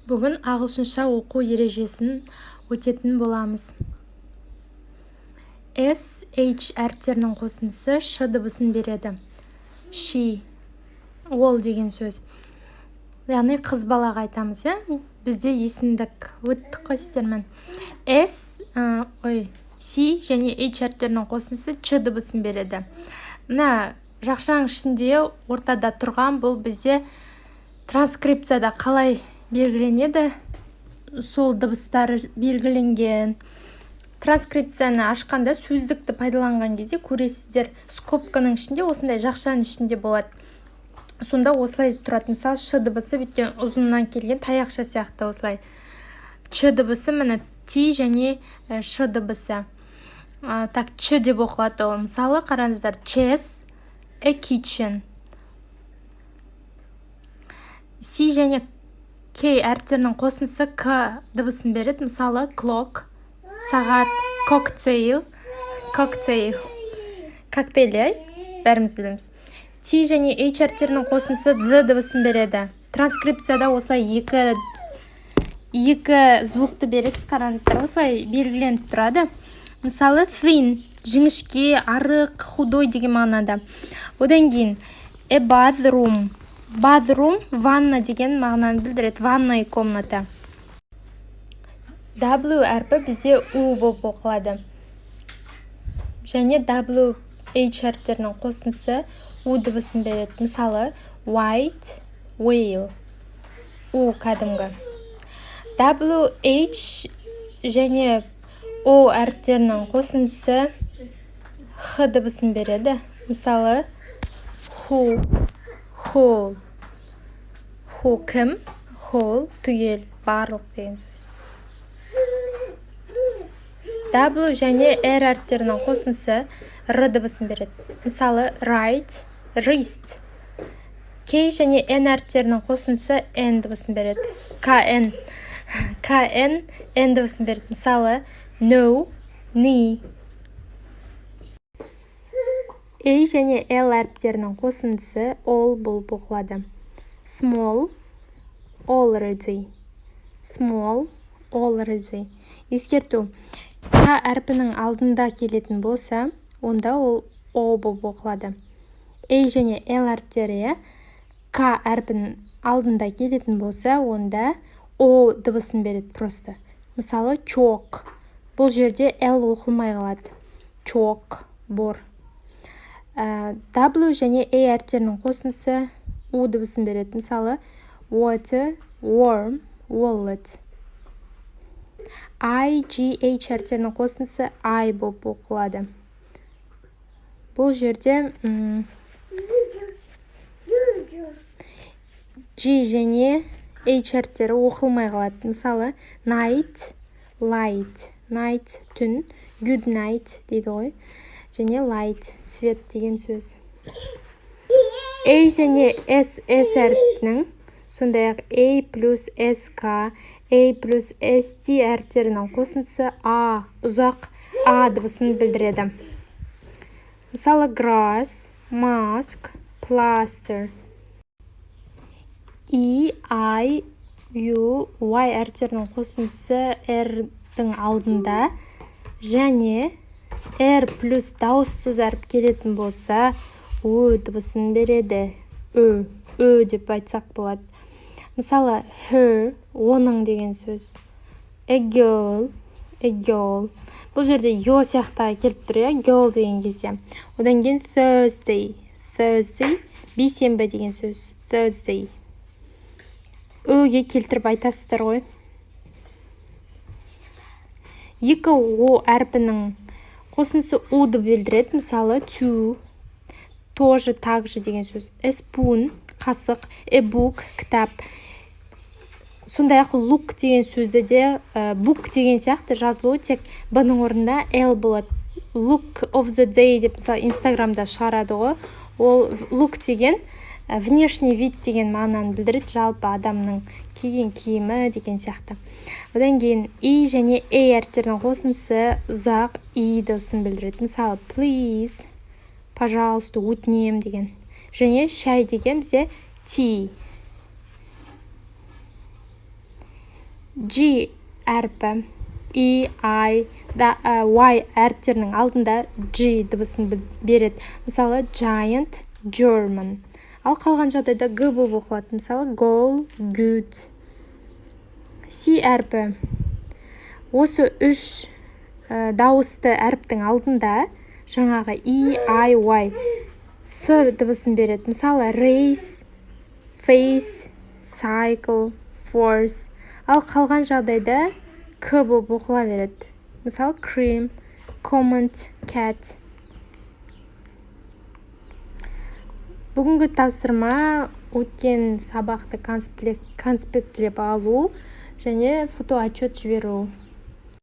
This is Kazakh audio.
Бүгін ағылшынша оқу ережесін өтетін боламыз. S, H әріптерінің қосындысы ш дыбысын береді. She, ол деген сөз. Яғни қыз балаға айтамыз, иә? Бізде есімдік өттік қой сіздермен. S, ой, C және H әріптерінің қосындысы ч дыбысын береді. Мына жақшаның ішінде ортада тұрған бұл бізде транскрипцияда қалай белгіленеді, сол дыбыстары белгіленген. Транскрипцияны ашқанда, сөздікті пайдаланған кезде көресіздер, скобканың ішінде, осындай жақшаның ішінде болады. Сонда осылай тұрады. Мысалы, ш дыбысы бүйткен ұзыннан келген таяқша сияқты осылай. Ч дыбысы міне, Т және ш дыбысы. Так, ч деп оқылады ол. Мысалы, қараңыздар: chess, a kitchen. C және К әріптерінің қосындысы к дыбысын береді. Мысалы, clock, сағат, cocktail, коктейль, коктейль, иә, бәріміз білеміз. Т және H әріптерінің қосындысы д дыбысын береді. Транскрипцияда осылай екі звукты береді, қараңыздар, осылай белгіленіп тұрады. Мысалы, thin, жіңішке, арық, худой деген мағынада. Одан кейін a bathroom. Bathroom, ванна деген мағынаны білдіреді, ванная комната. W әрпі бізде у болып оқылады және W, H әріптерінің қосындысы у дыбысын береді. Мысалы, white, whale, у кәдімгі. W, H және О әріптерінің қосындысы х дыбысын береді. Мысалы, who, whole. Who, кім, whole, түгел, барлық деген сөз. W және R әріптерінің қосындысы р дыбысын береді. Мысалы, right, wrist. K және N әріптерінің қосындысы Н дыбысын береді. К Н, К Н, Н дыбысын береді. Мысалы, know, knee. A және L әріптерінің қосындысы ол болып оқылады. Small, already. Small, already. Ескерту: К әрпінің алдында келетін болса, онда ол о болып оқылады. A және L әріптері, иә, К әрпінің алдында келетін болса, онда о дыбысын береді просто. Мысалы, chalk. Бұл жерде L оқылмай қалады. Chalk, бор. W және A әріптерінің қосындысы у дыбысын береді. Мысалы, water, warm, wallet. I, G, H әріптерінің қосындысы I болып оқылады. Бұл жерде G және H әріптері оқылмай қалады. Мысалы, night, light. Night, түн, good night дейді ғой. Және light, свет деген сөз. A және S, S әрпінің, сондай-ақ A плюс SK, A плюс ST әріптерінің қосындысы А, ұзақ А дыбысын білдіреді. Мысалы, grass, mask, plaster. E, I, U, Y әріптерінің қосындысы R-дің алдында және R плюс дауыссыз әріп келетін болса, Ö дыбысын береді. Ö, Ö деп айтсақ болады. Мысалы, her, оның деген сөз. A girl, a girl. Бұл жерде ё сияқты келіп тұр, иә, girl деген кезде. Одан кейін Thursday, Thursday, бейсенбі деген сөз. Thursday. Өге келтіріп айтасыздар ғой. Екі О әрпінің қосындысы уды білдіреді. Мысалы, too, тоже, также деген сөз. A spoon, қасық, a book, кітап. Сондай-ақ look деген сөзді де book деген сияқты жазылуы, тек б-ның орнында л болады. Look of the day деп, мысалы, Инстаграмда шығарады ғой. Ол look деген внешний вид деген мағынаны білдіреді, жалпы адамның киген киімі деген сияқты. Одан кейін и және a әріптерінің қосындысы ұзақ и дыбысын білдіреді. Мысалы, please, пожалуйста, өтінемін деген. Және шай деген бізде tea. G әрпі E, I, да, Y әріптерінің алдында G дыбысын береді. Мысалы, giant, German. Ал қалған жағдайда Г болып оқылады. Мысалы, goal, good. C әрпі осы үш дауысты әріптің алдында, жаңағы E, I, Y, С дыбысын береді. Мысалы, race, face, cycle, force. Ал қалған жағдайда К болып оқыла береді. Мысалы, cream, comment, cat. Бүгінгі тапсырма: өткен сабақты конспектлеп алу және фотоотчет жіберу.